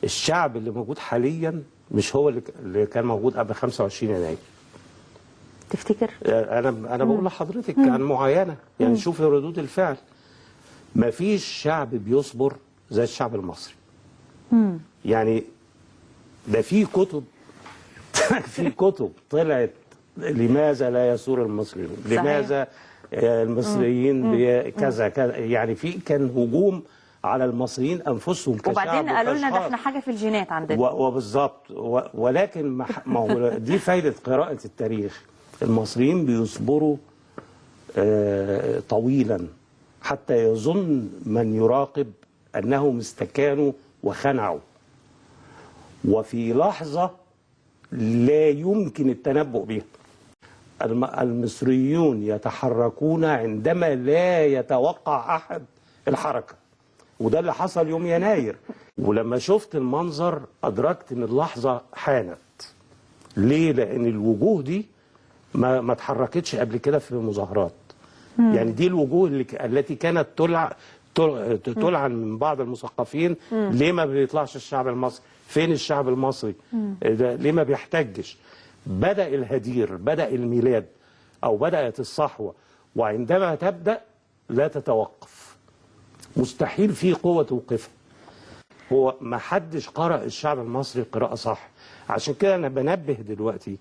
الشعب اللي موجود حاليا مش هو اللي كان موجود قبل 25 يناير. تفتكر؟ انا بقول لحضرتك عن معاينة، يعني شوفي ردود الفعل. مفيش شعب بيصبر زي الشعب المصري. يعني ده في كتب في كتب طلعت لماذا لا يثور المصريون؟ صحيح. لماذا المصريين كذا كذا، يعني في كان هجوم على المصريين انفسهم كشعب. وبعدين قالوا لنا ده وكأشخاص. احنا حاجة في الجينات عندنا. وبالظبط، ولكن ما هو دي فايده قراءة التاريخ. المصريين بيصبروا طويلا حتى يظن من يراقب انهم استكانوا وخنعوا، وفي لحظة لا يمكن التنبؤ بها. المصريون يتحركون عندما لا يتوقع احد الحركة، وده اللي حصل يوم يناير. ولما شفت المنظر أدركت إن اللحظة حانت. ليه؟ لأن الوجوه دي ما اتحركتش قبل كده في مظاهرات. يعني دي الوجوه التي كانت تلعن من بعض المثقفين. ليه ما بيطلعش الشعب المصري؟ فين الشعب المصري؟ ده ليه ما بيحتجش؟ بدأ الهدير، بدأ الميلاد، أو بدأت الصحوة، وعندما تبدأ لا تتوقف. مستحيل في قوة توقفها. هو ما حدش قرأ الشعب المصري قراءة صح. عشان كده أنا بنبه دلوقتي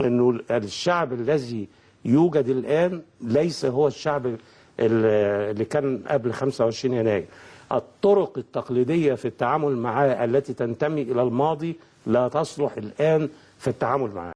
أنه الشعب الذي يوجد الآن ليس هو الشعب اللي كان قبل 25 يناير. الطرق التقليدية في التعامل معاه التي تنتمي إلى الماضي لا تصلح الآن في التعامل معاه.